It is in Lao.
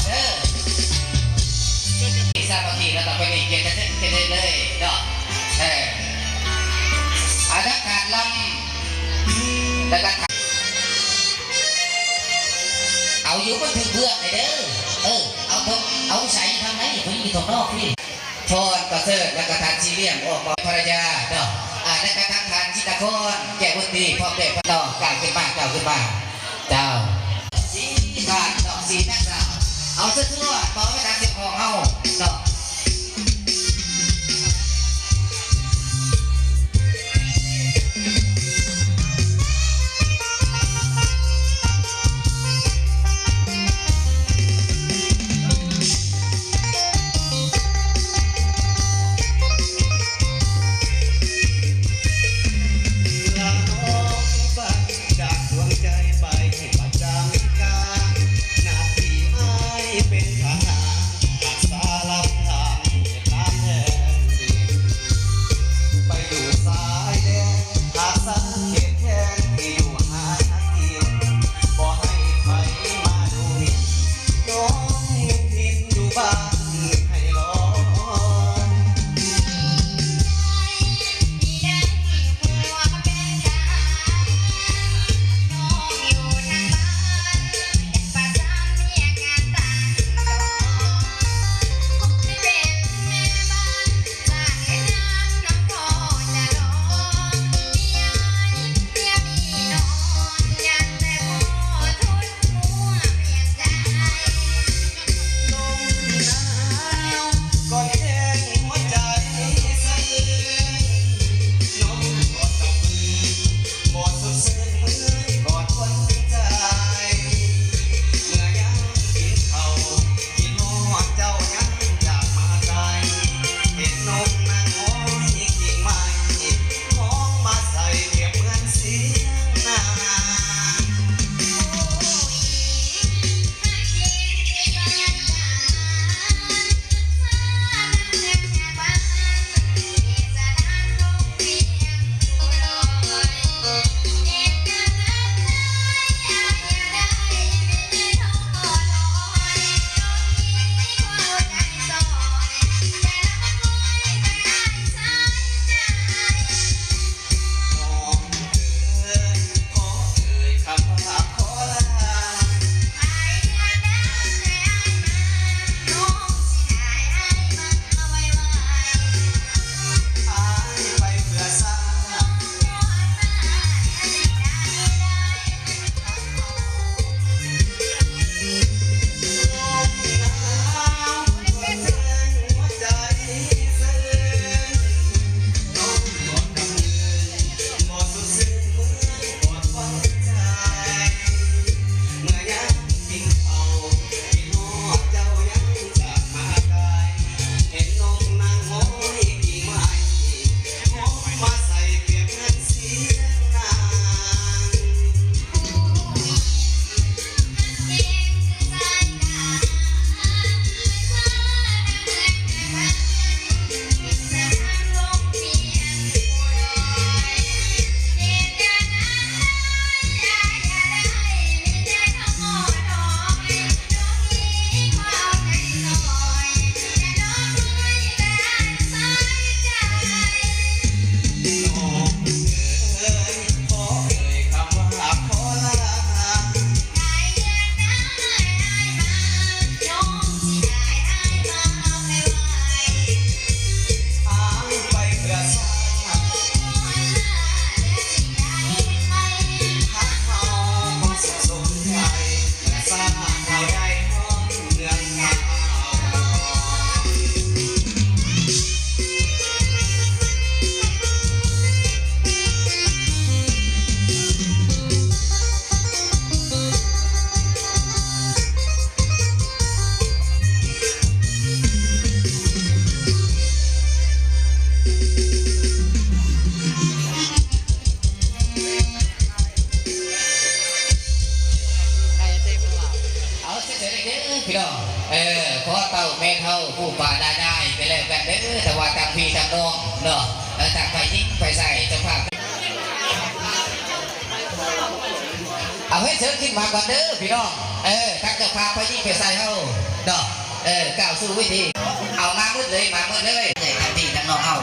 ເອີ ສາມັກຄີ ແລ້ວກໍໄປນີ້ ກຽດຈະເທິງ ກຽດເທິງເລີຍເນາະ. ເອີ ອາ ນັກການລຳ ແລ້ວກໍ ເອົາຢູ່ ມັນຖືກເບືອກເດີ. ເອີ ເອົາ ເອົາໃສ່ທາງໃນ ຜູ້ຍິງຢູ່ຂ້າງນອກພີ້. ພອນປະເສີດ ແລ້ວກໍທ່ານສີຫຼ່ຽມ ອອກມາ ພັນລະຍາເນາະ. ອາ ແລ້ວກໍທາງທ່ານຈິດຕະຄອນ ແກ້ວບຸນຕີ ພ້ອມດ້ວຍ ເນາະ ກ້າວຂຶ້ນມາ ກ້າວຂຶ້ນມາ ເຈົ້າ. ສີບ້ານເນາະ ສີນາງສາວ ເອົາຊະຊວດ ເປົ່າໄປຕາມສຽງຂອງເຮົາເນາະ. ເອົາ ເຊີນເດີພີ່ນ້ອງ ເອີ ພໍ່ເຖົ້າແມ່ເຖົ້າ ປູ່ປານ້າຍາຍ ກໍແລ້ວກັນເດີ ຖ້າວ່າຕາມພີ່ຕາມນ້ອງເນາະ ເອີ ຕາມຝ່າຍຍິງຝ່າຍຊາຍ ເຈົ້າພາບ ເອົາ ໃຫ້ເຊີນຂຶ້ນມາກ່ອນເດີພີ່ນ້ອງ. ເອີ ທັງເຈົ້າພາບພາຍິງພາຊາຍເຮົາເນາະ ເອີ ກ້າວສູ່ເວທີ ເອົາມາໝົດເລີຍ ມາໝົດເລີຍ ໃຫຍ່ທັງພີ່ທັງນ້ອງເຮົາ.